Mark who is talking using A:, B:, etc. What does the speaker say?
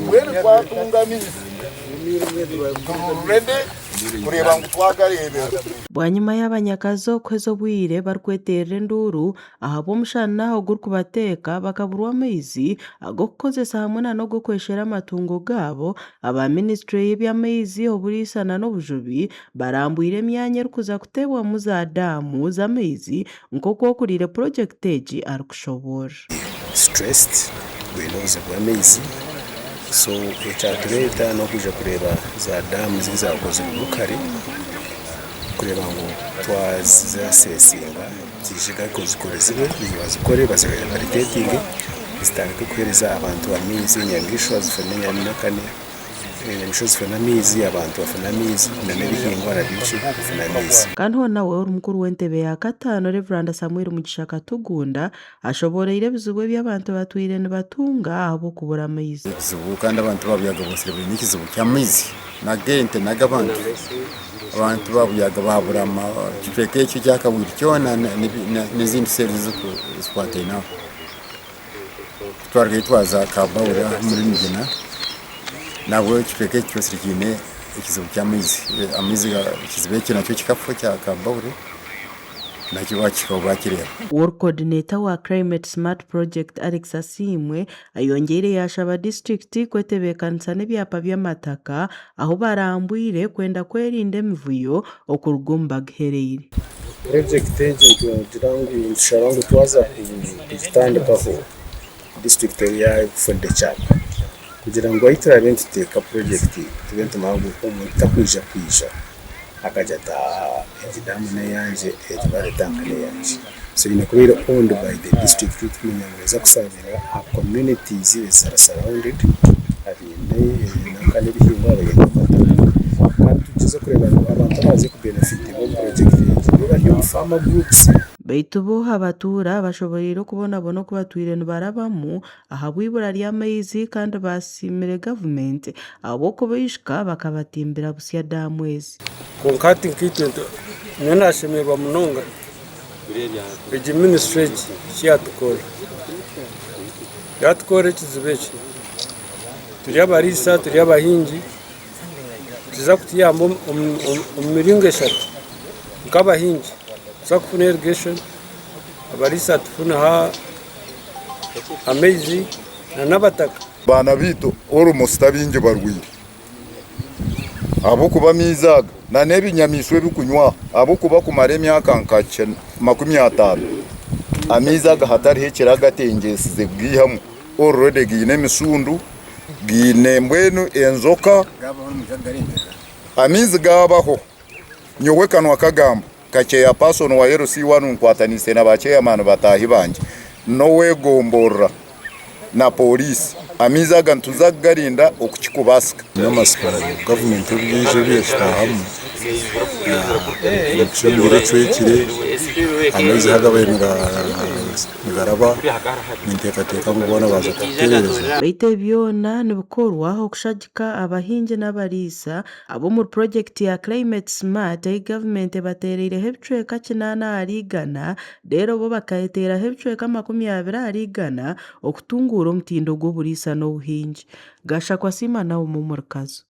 A: Mbwenu twatunga amaizi turi ready kureeba ngu twagareebera.
B: Bwanyima y'abanyakazi okuheza obwire barikweterera enduuru ahabw'omushana ogurikubateeka bakaburwa amaizi ag'okukozesa hamwe na n'og'okweshera amatungo gaabo, aba minisiture y'eby'amaizi, oburiisa na n'obujubi barambwire emyanya erikuza kuteebwamu za daamu z'amaizi nk'oku okuriire purogyekiti egi arikushoboorora.
C: Stressed gwine obuzibu bw'amaizi so ekyatureeta n'okwija kureeba za daamu ezakozirweho kare kureeba ngu twaziasesinga ziije garuka zikorezibwe bazikore bazirehabilitetinge zitandike kuheereza abantu amaizi enyamaishwa zifune enyamukane. Enyamaishwa zifune amaizi, abantu bafune amaizi, n'ebihingwa nabyo bifune amaizi.
B: Kandi hoona we ori mukuru w'entebe ya kataano Rev. Samuel Mugisha Katugunda ashobooroire ebizibu ebi abantu batwire nibatunga ahabw'okubura amaizi.
D: Ebizibu kandi abantu ba Buyaga boosire baine ekizibu ky'amaizi n'ag'ente n'ag'abantu. Abantu ba Buyaga baabura ekicweka ekyo ekya Kabwiri kyona n'ezindi seeri ezikwataine aho. Twarugayo twaza Kabaura omuri Migina nabwo ekicweka ekyo kyosire kiine ekizibu ky'amaizi, amaizi ekizibu ekyo nakyo kikafa ekya Kabaure nakyo bakihikaho bakireeba.
B: Ward Coordinator wa Climate Smart Project Alex Asiimwe ayongyeire yaashaba disiturikiti kwetebeekanisa n'ebyapa by'amataka ahu barambwire kwenda kwerinda emivuyo okuruga omu bagihereire.
C: Purojekiti egi nitugira ngu nitushaba ngu twaza kugitandikaho disiturikiti ebe yafunire ekyapa kugira ngu ahu turaabe nituteeka purojekiti tube nitumanya ngu omuntu takwija kwija akagira ati egi daamu n'eyangye egi baareeta nka n'eyangye. So eine kuba eri owned by the district kumanya ngu neeza kusavinga aha communities eziri surrounded abaine nanka n'ebihingwa abaine amataka. Kandi tugyeze kureeba ngu abantu abaraze kubenefitinga omu purojekiti egi nibo bari omu farmer groups.
B: Beitu bo abatuura bashoboreire okubonabona oku batwire nibarabamu ahabw'eibura ry'amaizi kandi baasiimire gavumenti ahabw'okubaishuka bakabatimbira busya daamu ezi.
E: Kwonka hati nkaitwe nyowe nashemererwa munonga egi minisitule egi eki yatukorera. Yatukorera ekizibu eki, turi abariisa turi abahingi, nikiza kutuyamba omu miringo eshatu. Nk'abahingi nituza kufuna irrigation, abariisa tufuneho amaizi n'abataka.
A: Abaana baitu almost abaingi barwaire ahabw'okuba amaizi aga n'ebinyamaishwa ebirikunywaho ahabw'okuba kumara emyaka nka 50 amaizi aga hatariho ekiragatengyesize kugaihamu already gaine emishundu gaine mbwenu enjoka amaizi gaabaho nyowe kanwa kagamba Nka Chairperson wa LC one nkwataniise na ba Chairman bataahi bangye n'owegomborora na Pooriisi, amaizi aga nituza kugarinda okukikubaasika.
D: N'amatsiko ngu gavumenti obu yaija obu yakitaahamu emicungire ecwekire, amaizi ahu gabaire nigaraba ninteekateeka ngu boona baaza kututereereza.
B: Beitu ebi byona nibikorwa okushagika abahingi n'abariisa Ab'omuri purogyekiti ya Climate Smart ei gavumenti ebateereireho ebicweka kinaana ahari igana reero bo bakayeteeraho ebicweka 20 ahari igana okutunguura omutindo gw'oburiisa n'obuhingi. Gashakwa Asiima Naomi omuri Kazo.